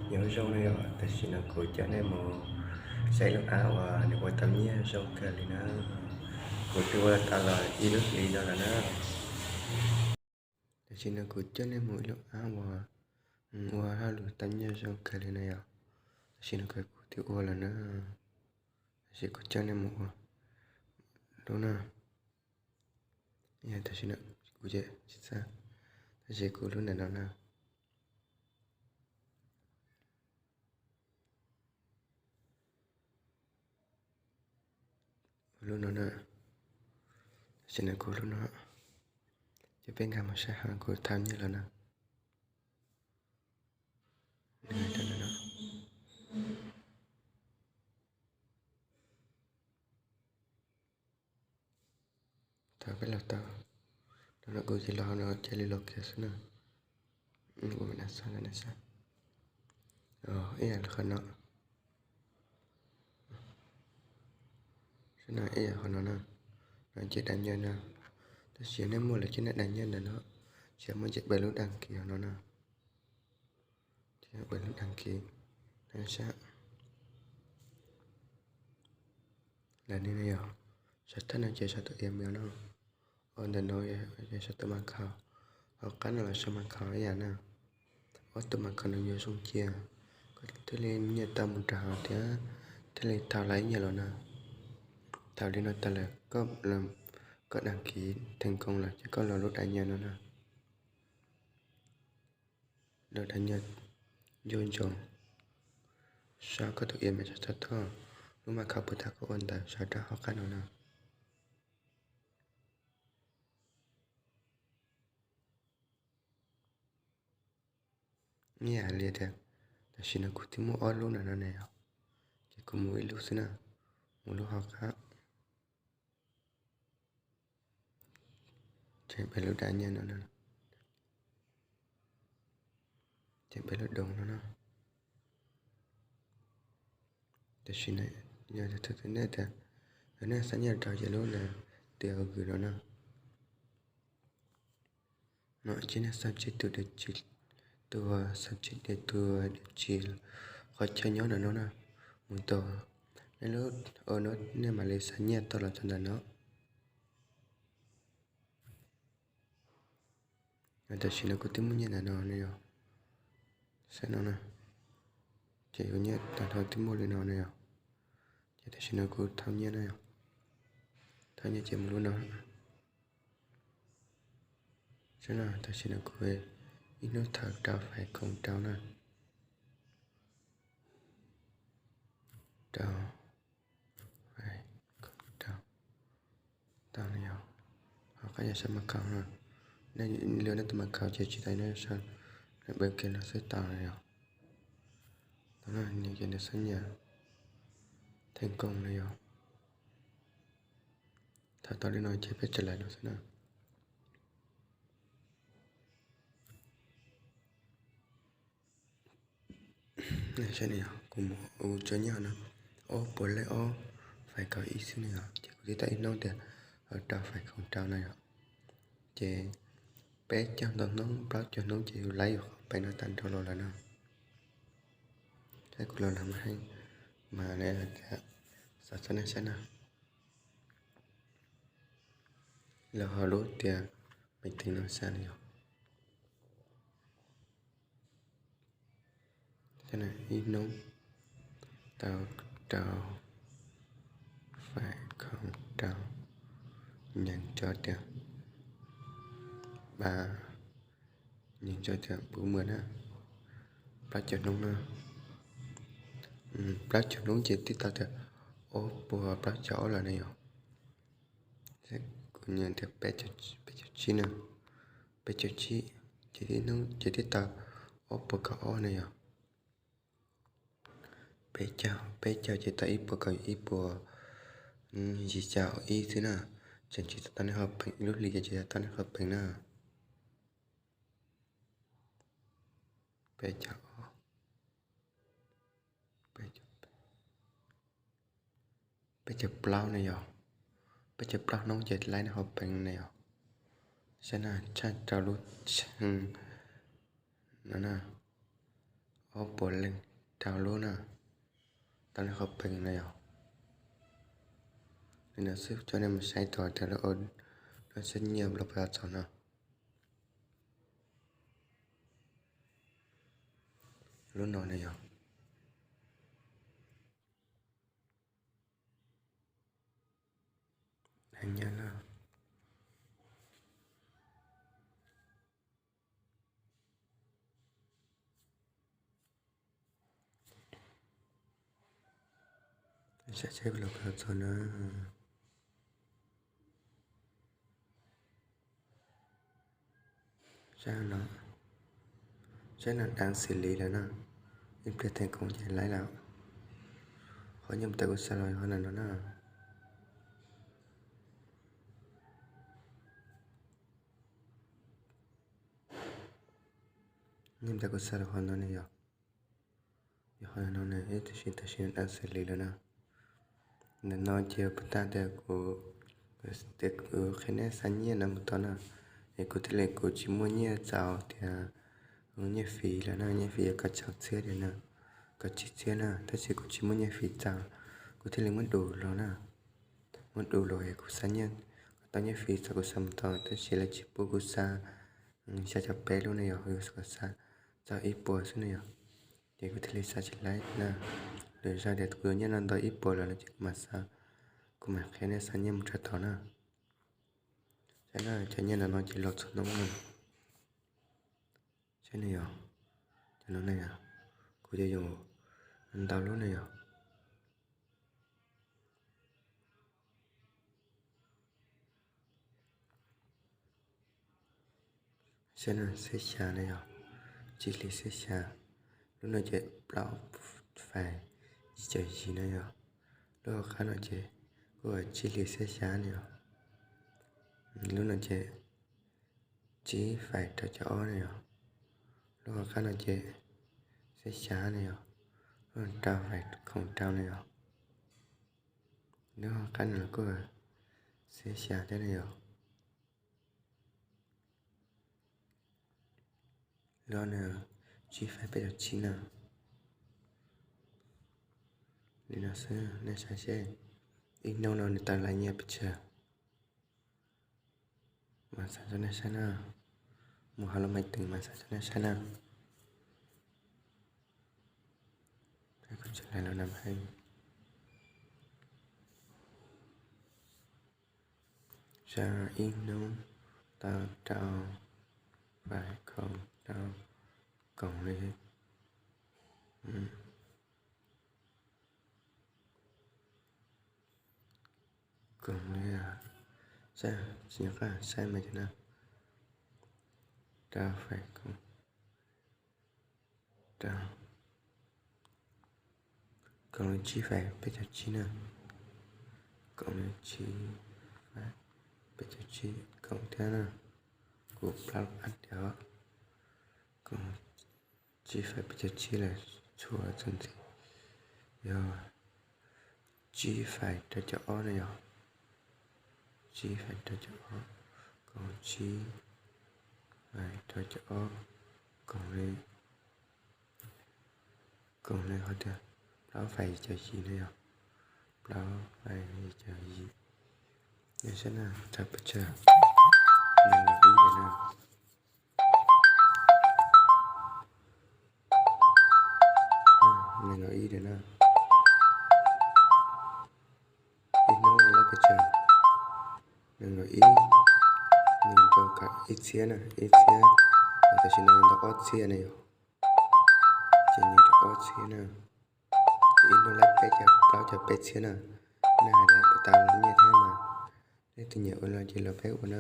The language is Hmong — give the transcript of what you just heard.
Nyob zoo na yom, tam sim no kuv coj nej mus saib lub app uas nws ua tau nyiaj zoo kawg li na. Kuv twb ua tau los ib lub hlis no lawm na. Tam sim no kuv coj nej mus ib lub app uas ua hauj lwm tau nyiaj zoo kawg li na yom. Tam sim no kuv twb ua lawm na. Tam sim kuv coj nej mus ua lub no. Tam sim no kuv tsis txawj, tab sis kuv lub ntawm no na. Lub no na, tam sim no kuv lub no, ces peb nkag mus saib hauv kuv thau nyiaj los na. Thaum peb los tau, no kuv cia li los no, cia li los kiag xwb na. Ua na, xav na, xav. Ib yam li qhov no, xwb na, ib yam qhov no na, no ces daj nyiaj na. Tab sis nej muaj lawm ces nej daj nyiaj ntawm no, ces muaj ces peb lub daj kis no na. Ces peb lub daj kis no sab. Lawm ni no yog, saum thawj no ces saum tus email no, ua ntawm no yog saum tus mas khaus, hauv qab no los saum mas khaus ib yam na. Ob tus mas khaus no yuav zoo cia, koj thiaj li nyiaj tau mus rau hauv thiab thiaj li tau lawm ib yam los na. Thaum li no tag lawm, koj daj kis theej koob lawm ces koj los lub daj nyiaj no na. Lub daj nyiaj ncuab ntsoov, saum koj tus email saum thawj tog, lub mas khaus puag ta koj ua ntawd saum rau hauv qab no na. Ib yam li tias, tam sim no kuv twb muaj ob lub no no ne yom, ces kuv mus ib lub xwb na, mus lub hauv qab. Ces peb lub daj nyiaj no na, ces peb lub doos no na. Tam sim no yog tus twg nej tias nej xav nyiaj rau ces lub ntawd tias gửi no na. No ces nej xav tsib tus diam tsis, tus xav tsib tias tus diam tsis, qhov chaw nyob ntawm no na, mus tau nej lub, nej mam li xa nyiaj tau los txog ntawm no. Tam sim no kuv twb muaj nyiaj ntawm no ne yom, saib no na, ces kuv nyiaj tag nrho twb muaj li no ne yom, ces tam sim no kuv thau nyiaj na yom, thau nyiaj ces mus lub no. Saib no, tam sim no kuv ib hnub thau rau fais khoom rau na, rau, rau, tau no yog, hauv qab yog saum mas khaus no, nej lwm nej tus mas khaus ces tsis tau, nej saib, nej npev kiag no xwb tau no yog. Tau no ces nws xav nyiaj theej koob no yog. Thaum tau li no ces peb tsis lawm no xwb na. Saib no yog kuv mus ua tso nyiaj no, ob puas leej ob fais khoom ib xwb no yog, ces kuv twb tau ib hnub tias rau fais khoom rau no yog, ces peb caug ntau hnub plaub caug hnub ces yus laib yus qhov peem no tag nrho los lawm no. Saib kuv los lawm mas heev, mas lawv tias xav txog nej saib na, los hauv lub tias meeting no saib no yog. Ib hnub tau rau fais khoom rau, nyeem tso tias pab, nyeem tso tias pub muag na, plaub caug hnub na, plaub caug hnub ces twb tau tias ob puas plaub caug ob lawm ne yog. Kuv nyeem tias peb caug tsib na, peb caug tsib, ces ib hnub ces twb tau ob puas kaum ob na yog. Peb caug, peb caug ces tau ib puas kaum ib puas yim caum ib xwb na, tseem tsis tau tau nej qhov peem, ib lub hlis ces tsis tau tau nej qhov peem na. Peb caug, peb caug plaub ne yog, peb caug plaub hnub ces laib nej qhov peem ne yog. Saib na, tshaj rau lub no na, ob puas leej rau lub na, tau nej qhov pees na yog. Li no xwb coj nej mus saib tau tias lub, lub siab nyiaj los puas tau txog no. Lub no na yog. Heev nyab laj. Saib seb los puas txog na. Saib no, saib no deev xws li lawm na. Ib pliag theem koom ces laib lawm. Qhov nyiaj mus tas kuv xa los qhov ntawm no na. Nyiaj mus tas kuv xa los qhov no ne yog. Yog qhov no ne, ib tug si tam sim no deev xws li lawm na. Ntawm no ces puas tas tias kuv, tias kuv qhia nej xa nyiaj no mus tau na. Es kuv thiaj li kuv tsis muaj nyiaj txaus tias nyiaj fis lawm na, nyiaj fis yog kaum tsib txhiab tiag na, kaum tsib txhiab na, tab sis kuv tsis muaj nyiaj fis txaus, kuv thiaj li muab dus los na. Muab dus los es kuv xa nyiaj, kuv tau nyiaj fis txaus kuv xa mus tau, tab sis lawv tsis pub kuv xa xya caum peb lub ne yog, kuv xa txog ib puas xwb ne yog. Ces kuv thiaj li xa tsis laib na. Lwm zaus tias kuv yuav nyiaj no ntau ib puas lawm no ces kuv mam xa, kuv mam qhia nej xa nyiaj mus rau tod na. Saib na, cov nyiaj ntawm no ces los txhua hnub na. Saib ne yog, cov no ne yog, kuv yuav yus ntau lub ne yog. Saib no, xiab xya ne yog, tsib hlis xiab xya. Lub no ces plaub faim yim caum yim ne yog. Lub hauv qab no ces kuj tsib hlis xiab xya ne yog. Lub no ces tsib faim rau caum ob ne yog. Lub hauv qab no ces xiab xya ne yog. Lub no rau faim khoom rau ne yog. Lub hauv qab no los kuj xiab xya thiab ne yog. Lub no tsib faim peb caug tsib na. Li no xwb, nej saib seb ib hnub no nws tau laib nyiaj pes tsawg. Mas xa rau nej saib na. Mus hauv lub maiv teem mas xa rau nej saib na. Kuv tseem laij los nam hais. Saib ib hnub tau rau faim khoom rau koom li, koom li, saib tsis nyob qab saib mas cov no rau faim koom rau koom li tsib faim peb caug tsib na, koom li tsib faim peb caug tsib koom thiab na, kuv plaub ab tias koom tsib faim peb caug tsib lawm txhua txhua ntxiv yog tsib faim rau caum ob na yog, tsib faim rau caum ob koom tsib faim rau caum ob koom li, koom li qhov tias plaub faim yim caum yim na yog, plaub faim yim caum yim. Nej saib na, tau pes tsawg? Nees nkaum ib tiag na. Nees nkaum ib tiag na. Ib hnub laib pes tsawg? Nees nkaum ib, nees nkaum ib txhiab na, ib txhiab. Tam sim no ntau ob txhiab ne yog, ces nyias rau ob txhiab na. Ces ib hnub laib peb caug plaub caug peb txhiab na. Nej hais lawv puas tau nyiaj thiab mas, leej twg nyiam ua los ces los peb ua na.